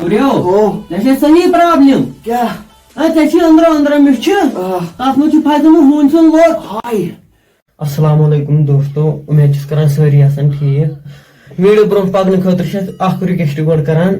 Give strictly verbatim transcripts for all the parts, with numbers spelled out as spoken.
گوٚبریو، او۔ ژےٚ چھےٚ صحیح problem۔ کیٛاہ؟ ہے، ژےٚ چھِ أنٛدرٕ أنٛدرٕ مِٹھ چھِ۔ آ۔ تَتھ منٛز چھُ پھسیومُت ہوٗنۍ سُنٛد لوٚر۔ ہاے۔ السلام علیکم دوستو، امید چھس کران سٲری آسن ٹھیٖک۔ ویڈیو برونٛہہ پکنہٕ خٲطرٕ چھِ أسۍ اکھ request گۄڈٕ کران،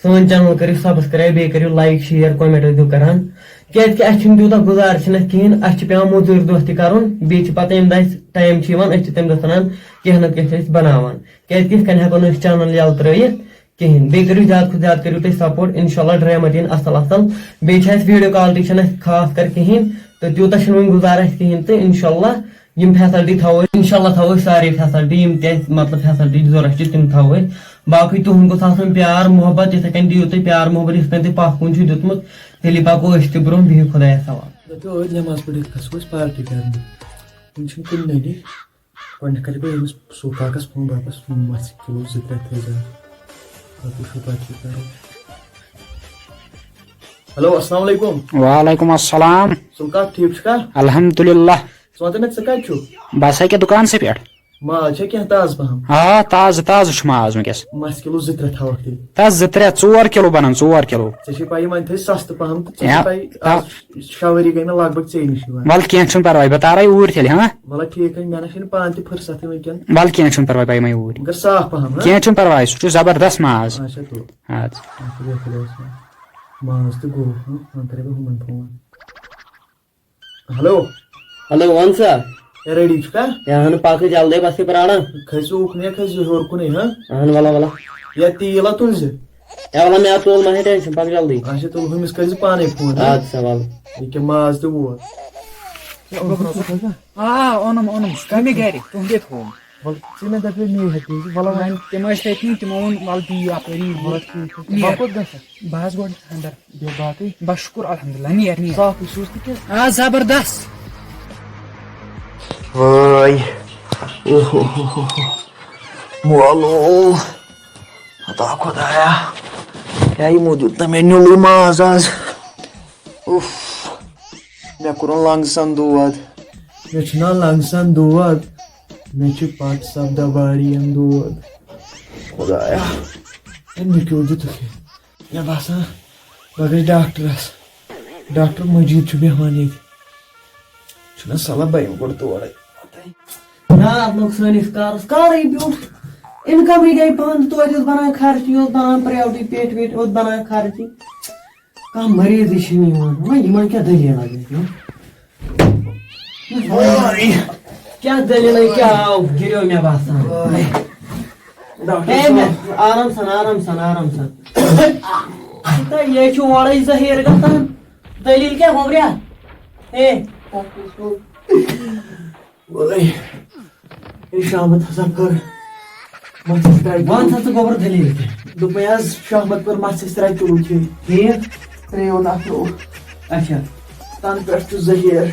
سٲنۍ channel کٔرِو subscribe، بیٚیہِ کٔرِو like، share، comment ٲسۍزیو کران، کیازِ کہِ اَسہِ چھُنہٕ تیوٗتاہ گُزارٕ چھِنہٕ اَسہِ کِہیٖنۍ، اَسہِ چھِ پٮ۪وان موٚزوٗرۍ دۄہ تہِ کرُن، بیٚیہِ چھِ پتہٕ ییٚمہِ دۄہ time چھِ یِوان، أسۍ چھِ تَمہِ دۄہ ژھٕنان کینٛہہ نتہٕ کینٛہہ چھِ أسۍ بناوان، کیازِ کہِ یِتھ کٔنۍ ہٮ۪کو نہٕ أسۍ channel یَلہٕ ترٲیِتھ کِہیٖنۍ۔ بیٚیہِ کٔرِو زیادٕ کھۄتہٕ زیادٕ کٔرِو تُہۍ support، انشاءاللہ ڈرامہ تہِ یِن اصل اصل۔ بیٚیہِ چھِ اَسہِ ویڈیو quality چھَنہٕ اَسہِ خاص کر کِہیٖنۍ، تہٕ تیوٗتاہ چھُنہٕ وۄنۍ گُزارٕ اَسہِ کِہیٖنۍ، تہٕ انشاءاللہ یِم facility تھاوو أسۍ، انشاءاللہ تھاوو أسۍ سارے facility، یِم تہِ اَسہِ مطلب facility ضوٚرتھ چھِ تِم تھاوو أسۍ۔ باقٕے تُہُنٛد گوٚژھ آسُن پیار محبت، یِتھَے کٔنۍ دِیِو تُہۍ پیار محبت، یِتھ کٔنۍ تُہۍ پَتھ کُن چھُو دیُتمُت، تیٚلی پَکو أسۍ تہِ برونٛہہ، بِہِو خۄدایَس حوالہٕ۔ دَپیو أتھۍ نٮ۪ماز پٔرِتھ کھسو أسۍ party کرنہِ، یِم چھِنہٕ کُنہِ لَگہِ۔ گۄڈٕنٮ۪تھ کَرٕ بہٕ أمِس سوٗفاکَس فون واپَس، مَژھ کِلوٗ زٕ ترٛےٚ تھٲیزیو۔ پَتہٕ وٕچھو پَتہٕ کیٛاہ کَرو۔ ہیلو، السلام علیکم۔ وعلیکم السلام۔ سُلکاک، ٹھیٖک چھُکھا؟ الحمدللہ۔ ژٕ وَن تہٕ مےٚ، ژٕ کَتہِ چھُکھ؟ بہٕ ہسا ییٚکیٛاہ دُکانسٕے پٮ۪ٹھ۔ ماز چھا کینٛہہ تازٕ پَہَم؟ آ، تازٕ، تازٕ چھُ ماز وٕنکیٚس۔ مَژھ کِلوٗ زٕ ترٛےٚ تھاوَکھ تیٚلہِ۔ تَس زٕ ترٛےٚ، ژور کِلوٗ بَنَن، ژور کِلوٗ۔ ژےٚ چھے پَیی وۄنۍ تھٲے سَستہٕ پَہَم تہٕ ژےٚ چھے یا، پَیی تا- آز شےٚ ؤری گٔے مےٚ لگ بگ ژےٚ نِش یِوان۔ وَلہٕ کینٛہہ چھُنہٕ پَرواے، بہٕ تارَے اوٗرۍ تیٚلہِ، ہاں؟ وَلہٕ ٹھیٖک ہے، مےٚ نہ چھُنہٕ پانہٕ تہِ فُرصتٕے وٕنکیٚن۔ وَلہٕ کینٛہہ چھُنہٕ پَرواے، بہٕ یِمَے اوٗرۍ۔ مگر صاف پَہَم، ہاں؟ کینٛہہ چھُنہٕ پَرواے، سُہ چھُ زبردست ماز۔ اچھا، تُل۔ اَدٕ سا۔ اچھا، بِہِو خۄدایَس حوالہٕ۔ ماز تہِ گوٚو، ہاں؟ وۄنۍ کَرے بہٕ ہُمَن فون۔ ہیلو۔ ہیلو، وَن سا۔ ہے، ریڈی چھُکھا؟ ہے، اَہَن، پَکھ جلدی، بَس یہِ پرٛاران۔ کھٔسِو اُکنُے، کھٔسِو ہیوٚر کُنُے، ہاں؟ اَہَن، وَلہٕ، وَلہٕ۔ یا تیٖل ہا تُلزِ۔ ہے، وَلہٕ، مےٚ ہا تُل، مہ ہے ٹٮ۪نشَن، پَکھ جلدی۔ اچھا، تُل، ہُمِس کٔرۍزِ پانَے فون، ہاں؟ اَدٕ سا، وَلہٕ۔ ییٚکیٛاہ ماز تہِ ووت۔ آ، اوٚنُم، اوٚنُم، سُہ چھُ مےٚ گَرِ، تُہُنٛدے تھوٚوُم۔ وَلہٕ، ژٕ مےٚ دَپے مے ہیٚتھ دیٖزِ، وَلہٕ وۄنۍ۔ وۄنۍ تِم ٲسۍ تٔتھی، تِمو ووٚن، وَلہٕ دِیِو اَپٲری۔ وَلہٕ، ٹھیٖک چھُ۔ نیر۔ وۄنۍ کوٚت گژھکھ؟ بہٕ حظ گۄڈٕ اَندَر۔ بیٚیہِ باقٕے؟ بَس شُکُر الحمدللہ، نیر، نیر۔ صافٕے چھُس تہٕ کِنہٕ؟ آ، زبردست۔ وٲے۔ اوہ، اوہ، اوہ، اوہ، اوہ۔ مولو۔ خدا خدایا۔ کیٛاہ یِمو دیُت نہٕ مےٚ نیُلُے ماز آز۔ اوف۔ مےٚ کوٚرُن لنٛگسَن دود۔ مےٚ چھُنہ لنٛگسَن دود۔ مےٚ چھُ پَٹ سَپدان واریاہَن دود۔ خدایا۔ أمۍ کیٛاہ دیُتُکھ یہِ؟ مےٚ باسان، بہٕ گژھٕ ڈاکٹرَس۔ ڈاکٹر مجیٖد چھُ بیٚہوان ییٚتہِ۔ چھُنہ صلاح بہٕ یِمہٕ گۄڈٕ تورَے۔ نار لوٚگ سٲنِس کارَس، کارٕے بیوٗٹھ۔ اِنکَمٕے گٔے بنٛد، توتہِ اوس بَنان خرچی، اوس بَنان پرٛایویٹٕے پیٹہِ ویٹہِ، اوس بَنان خرچی۔ کانٛہہ مریضٕے چھُنہٕ یِوان۔ وۄنۍ یِمَن کیٛاہ دٔلیٖلہ گٔے؟ وٲے۔ کیٛاہ دٔلیٖلَے کیٛاہ آو گِریو مےٚ باسان؟ وٲے۔ ڈاکٹر ہے، صٲب۔ مےٚ، آرام سان، آرام سان، آرام سان۔ تہٕ یے چھُ اورَے ظٲہِر گژھان۔ دٔلیٖل کیٛاہ گوٚبریا؟ ہے۔ وٲے۔ ہے، شامَتھ ہسا کٔر مَژھَس ترٛےٚ کِلوٗ۔ وَن سا ژٕ گوٚبُر دٔلیٖل کیٛاہ؟ دوٚپمَے حظ، شامَتھ کٔر مَژھَس ترٛےٚ کِلوٗ کھیٚنۍ۔ ٹھیٖک۔ ترٛیٚیو نفرو۔ اچھا۔ تَنہٕ پٮ۪ٹھ چھُ زٔہیٖر۔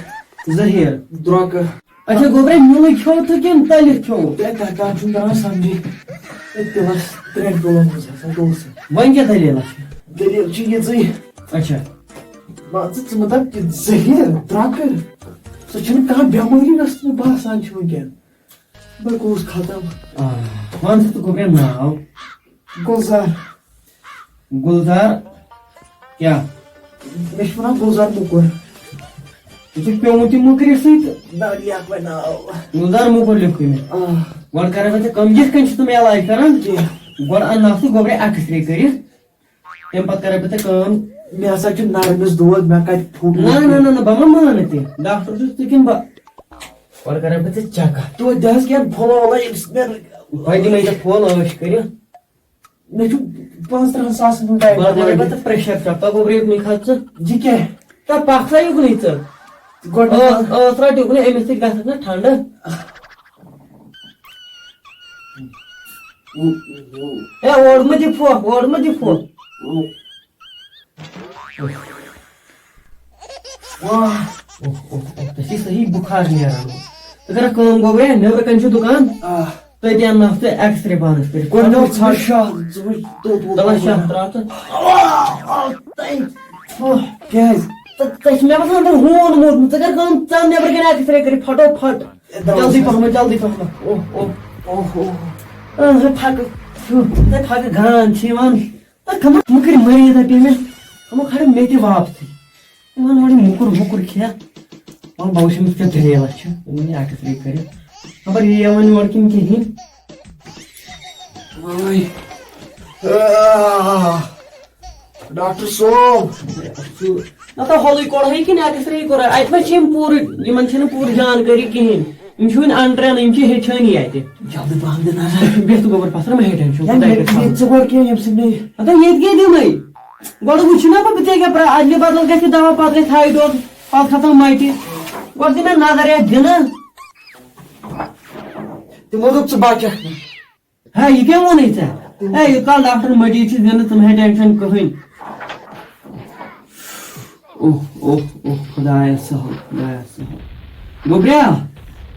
زٔہیٖر۔ درٛۄکہٕ۔ اچھا، گوٚبرے، میونٕے کھیوٚو تہٕ کِنہٕ تٔلِتھ کھیوٚو؟ ہے، تۄہہِ کَتھ چھُنہٕ تَران سَمجھی؟ ہے، تِلَس ترٛٮ۪ن کِلوَن منٛز ہسا گوٚو سُہ۔ وۄنۍ کیٛاہ دٔلیٖلہ چھِ؟ دٔلیٖل چھِ یِژٕے۔ اچھا۔ مان ژٕ، ژٕ مہٕ دَپ تہِ زٔہیٖر، درٛۄکہٕ۔ سۄ چھَنہٕ کانٛہہ بٮ۪مٲری یۄس مےٚ باسان چھِ وٕنکٮ۪ن۔ بہٕ گوٚوُس ختم۔ آ، وَن سا ژٕ گوٚبرے ناو۔ گُلزار۔ گُلزار کیٛاہ؟ مےٚ چھِ وَنان گُلزار مُکُر۔ ژےٚ چھُکھ پیومُت یہِ مُکرِ سۭتۍ تہٕ۔ نہ، لیکھ وۄنۍ ناو۔ گُلزار مُکُر لیوٚکھُے مےٚ۔ آ۔ گۄڈٕ کَرَے بہٕ ژےٚ کٲم، یِتھ کٔنۍ چھُ ژٕ مےٚ علاج کَران۔ کینٛہہ۔ گۄڈٕ اَنناو ژٕ گوٚبرے X-ray کٔرِتھ۔ تَمہِ پَتہٕ کَرَے بہٕ ژےٚ کٲم۔ مےٚ ہسا چھُ نَرمِس دود، مےٚ کَتہِ پھوٚک؟ نہ، نہ، نہ، نہ، بہٕ ما مانہٕ تہِ۔ ڈاکٹر چھُس ژٕ کِنہٕ بہٕ؟ گۄڈٕ کَرَے بہٕ ژےٚ check up۔ توتہِ حظ کینٛہہ پھۄلہٕ وۄلہٕ ییٚمہِ سۭتۍ مےٚ بہٕ دِمَے ژےٚ پھۄل عٲش کٔرِتھ۔ مےٚ چھُ پانٛژترٕٛہَن ساسَن ہُنٛد ٹایم گۄڈٕ کَرَے بہٕ لَگان۔ ژےٚ pressure check up، گوٚبرے یُکنُے کھَس ژٕ۔ یہِ کیٛاہ؟ تہٕ پَکھ سا یُکنُے ژٕ۔ گۄڈٕ ٲس، ٲس رَٹ یُکنُے، أمِس سۭتۍ گژھکھ نہ ٹھنٛڈٕ۔ ہے، اورٕ مہٕ دِ پھۄکھ، اورٕ مہٕ دِ پھۄکھ۔ واہ۔ اوہ، اوہ، اوہ، ژےٚ چھِ صحیح بُخار نیران۔ ژٕ کَرَکھ کٲم، گوٚبرے، نیٚبرٕ کَنہِ چھُ دُکان۔ آ۔ تٔتی اَنناو ژٕ X-ray پانَس کٔرِتھ۔ گۄڈٕ نِمو ژٕ وٕچھ شاہ، ژٕ وٕچھ توٚت ووت تَلہٕ ما شاہ ووت۔ ترٛاو ژٕ۔ آہ، آہ، تَے۔ آہ، کیٛازِ؟ ژٕ، ژےٚ چھِ مےٚ باسان اَندَر ہوٗن موٗدمُت۔ ژٕ کَر کٲم، ژٕ اَن نیٚبرٕ کَنہِ X-ray کٔرِتھ، پھٹو پھٹ۔ اے، دَلہٕ جلدی سا۔ پَہمَتھ، جلدی پَہمَتھ۔ اوہ، اوہ۔ اوہ، اوہ۔ آہ، پھَکہٕ۔ ژٕ پھَکہٕ گان چھِ یِوان۔ کمن مُکٕرۍ مٔریٖض دَپے مےٚ، کمو کھڑا مےٚ تہِ واپسٕے۔ یِمن وۄنۍ موٚکُر ووٚکُر کھیٚتھ۔ وۄنۍ بہٕ وٕچھِ أمِس کیٛاہ دٔلیٖلہ چھِ، أمۍ نہٕ ایکٕس رے کٔرِتھ۔ خبر یی یا وۄنۍ یورٕ کِنہٕ کِہیٖنۍ۔ وٲے۔ آہ۔ ڈاکٹر صٲب۔ نہ تہٕ ہۄلٕے کوٚڑہَے کِنہٕ ایکٕس رے کوٚرہَے؟ اَتہِ ما چھِ یِم پوٗرٕ، یِمن چھِنہٕ پوٗرٕ جانکٲری کِہیٖنۍ۔ یِم چھِ وٕنہِ اَنٹرٛینٕے، یِم چھِ ہیٚچھٲنی اَتہِ۔ جلدی پہم دِ نظر۔ بیٚہہ ژٕ گوٚبُر پَتھر، مہ ہیٚے ٹٮ۪نشن، یا خۄداے مےٚ کَرِ سہل۔ ژٕ گۄڈٕ کینٛہہ ییٚمہِ سۭتۍ مےٚ۔ ہتا ییٚتہِ کیٛاہ دِمَے؟ گۄڈٕ وٕچھِ نا بہٕ، بہٕ ژےٚ کیٛاہ پرٛا-، اَدلہِ بدل گژھِ دوا، پَتہٕ گژھِ ہاے ڈوز، پَتہٕ کھسان مَٹہِ۔ گۄڈٕ دِ مےٚ نظر یَتھ دِنہٕ۔ تِمو دوٚپ ژٕ بَچَکھ نہٕ۔ ہے، یہِ کیٛاہ ووٚنُے ژےٚ؟ ہے، یہِ کال ڈاکٹر مٔڈی چھِ زِنٛدٕ، ژٕ مہ ہیٚے ٹٮ۪نشَن کٕہٕنۍ۔ اوہ، اوہ، اوہ، خۄدایا سہل، خۄدایا سہل۔ گوٚبریا،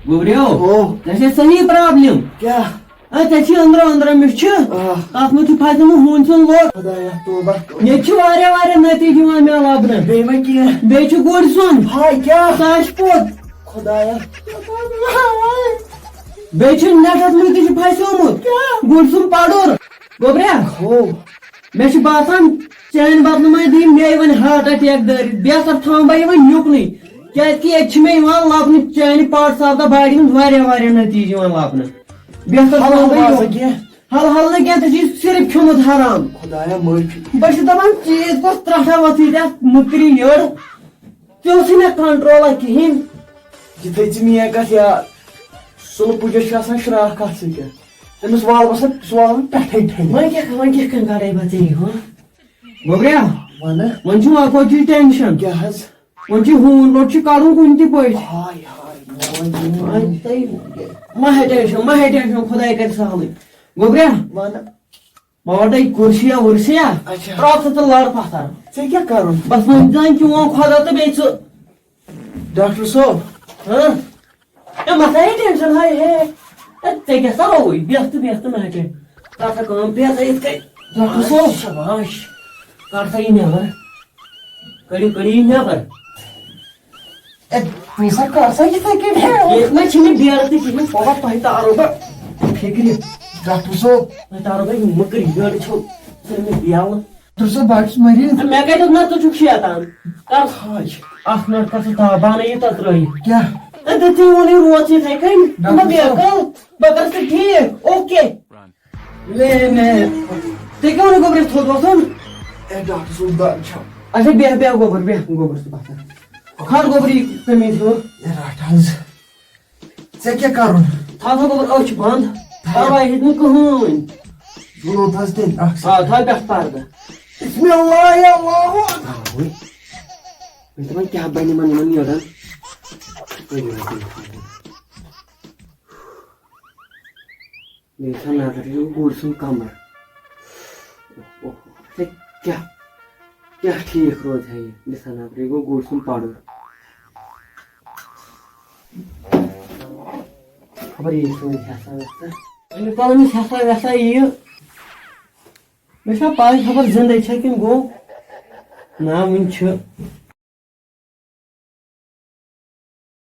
گوٚبریو، او۔ ژےٚ چھےٚ صحیح پرابلم۔ کیٛاہ؟ اے، ژےٚ چھی أنٛدرٕ أنٛدرٕ مِٹھ چھِ۔ آ۔ تَتھ منٛز چھُ پھسیومُت ہوٗنۍ سُنٛد لوٚٹ۔ خۄدایا، توبہ۔ ییٚتہِ چھِ واریاہ، واریاہ نٔتیٖجہٕ یِوان مےٚ لَبنہٕ۔ بیٚیہِ ما کینٛہہ؟ بیٚیہِ چھُ گُرۍ سُنٛد۔ ہاے، کیٛاہ؟ سُہ آسہِ پوٚت۔ خۄدایا۔ بیٚیہِ چھُ نٮ۪ٹَس منٛز تہِ چھُ پھسیومُت۔ کیٛاہ؟ گُرۍ سُنٛد پَڑُر۔ گوٚبریا؟ ہو۔ مےٚ چھُ باسان، چانہِ بدلہٕ ما دِیہِ مے وۄنۍ ہارٹ اٹیک دٲرِتھ۔ بہتر تھاوَن بہٕ یہِ وۄنۍ یُکنُے۔ کیٛازِ کہِ ییٚتہِ چھِ مےٚ یِوان لَبنہٕ چانہِ parts of the body ہٕنٛدۍ واریاہ، واریاہ نٔتیٖجہٕ یِوان لَبنہٕ۔ بہتر حلال تھاوَن بہٕ باسان یہِ۔ کینٛہہ۔ حلال نہٕ کینٛہہ، ژےٚ چھُے صرف کھیوٚمُت حرام۔ خۄدایا معٲفی۔ بہٕ چھُس دَپان، چیٖز گوٚژھ ترٛٹھا وۄتھٕے تَتھ مٔکرِ یٔڑ۔ ژےٚ اوسُے نہٕ control کِہیٖنۍ۔ یہِ تھٲے ژٕ میٛٲنۍ کَتھ یاد۔ سُلہٕ پُجَس چھُ آسان شراکھ اَتھ سۭتۍ۔ تٔمِس والہٕ بہٕ سۄ، سُہ والہٕ بہٕ پٮ۪ٹھَے ٹھٔنۍ۔ وۄنۍ کیٛاہ، وۄنۍ کِتھ کٔنۍ کَڑَے بہٕ ژےٚ یہِ، ہُہ؟ گوٚبریا، وَنہٕ۔ وۄنۍ چھُ اَکوے چیٖز ٹٮ۪نشَن۔ کیٛاہ حظ؟ وۄنۍ چھُ ہوٗن لوٚٹ چھُ کَڑُن کُنہِ تہِ پٲٹھۍ۔ ہاے، ہاے، موج میٛٲنۍ۔ وۄنۍ تُہۍ مہ ہےٚ ٹٮ۪نشَن، مہ ہےٚ ٹٮ۪نشَن، خۄداے کَرِ سہلٕے۔ گوٚبریا، وَنہٕ۔ بہٕ وَٹَے کُرسِیا وُرسِیا۔ اچھا۔ ترٛاو ژٕ تہٕ لَڑ پَتھر۔ ژےٚ کیٛاہ کَرُن؟ بَس وۄنۍ زَن چون خۄدا تہٕ بیٚیہِ ژٕ۔ ڈاکٹر صٲب۔ ہاں؟ اے، مہ تھاو یہِ ٹٮ۪نشَن، ہاے ہے۔ اے، ژےٚ کیٛاہ سا رووُے؟ بیٚہہ تہٕ، بیٚہہ تہٕ، مہ ہےٚ ٹٮ۪نشَن۔ کَر سا کٲم، بیٚہہ سا یِتھ کٔنۍ۔ ڈاکٹر صٲب۔ شاباش۔ کَر سا یہِ نٮ۪بَر۔ کٔڑِو، کٔڑِو یہِ نٮ۪بَر۔ اے، تُہۍ سا کَر سا یِتھَے کٔنۍ ہے؟ ییٚتہِ نہ چھِ مےٚ بیرٕ تہِ کِہیٖنۍ، بابا، تۄہہِ تارو بہٕ فِکرِ۔ ڈاکٹر صٲب۔ تۄہہِ تارو بہٕ یہِ مٔکٕر یٔڑ چھو، ژٕ مےٚ بیلہٕ۔ ڈاکٹر صٲب، بہٕ چھُس مریض۔ مےٚ کَتہِ دوٚپ نہ ژٕ چھُکھ شیطان؟ کَر ہاے۔ اَکھ مِنٹ کَر ژٕ تھاو، بہٕ اَنَے یہِ تَترٲیِتھ۔ کیٛاہ؟ اے، تہٕ ژٕ ووٚنُے روز یِتھَے کٔنۍ۔ ڈاکٹر بہٕ صٲب۔ بیکل، بہٕ کَرٕ سُہ ٹھیٖک۔ اوکے۔ لے مےٚ۔ ژےٚ کیٛاہ ووٚنُے گوٚبرِس تھوٚد وۄتھُن؟ اے، ڈاکٹر صٲب، دَگ چھَم۔ اچھا، بیٚہہ، بیٚہہ گوٚبُر، بیٚہہ گوٚبُر ژٕ پَتھر۔ کھار گوٚبُر یہِ قمیٖض ہیوٚر۔ اے، رَٹ حظ۔ ژےٚ کیٛاہ کَرُن؟ تھاو سا گوٚبُر أچھ بنٛد۔ تھاو۔ پَرواے ہیٚکہِ نہٕ کٕہٕنۍ۔ زُلو تھَس تیٚلہِ اَکھ آ، سٮ۪کَنٛڈ۔ تھاو پٮ۪ٹھ پَردٕ۔ بسم اللہ، یا اللہ اکبر۔ آ، وٕنۍ۔ وٕنۍ دَپان کیٛاہ بَنہِ یِمَن، یِمَن نیرَن۔ بیٚیہِ چھا نظر، یہِ گوٚو گُرۍ سُنٛد کمر۔ اوہ، اوہ، ہے، کیٛاہ، کیٛاہ ٹھیٖک روزِ ہا یہِ؟ دِسا نظر، یہِ گوٚو گُرۍ سُنٛد پَڑُر۔ خبر یی سون ہٮ۪سا وٮ۪سا۔ أمِس پَلو أمِس ہٮ۪سا وٮ۪سا یِیہِ۔ مےٚ چھا پَے خبر زِندَے چھا کِنہٕ گوٚو؟ نا، وٕنہِ چھُ۔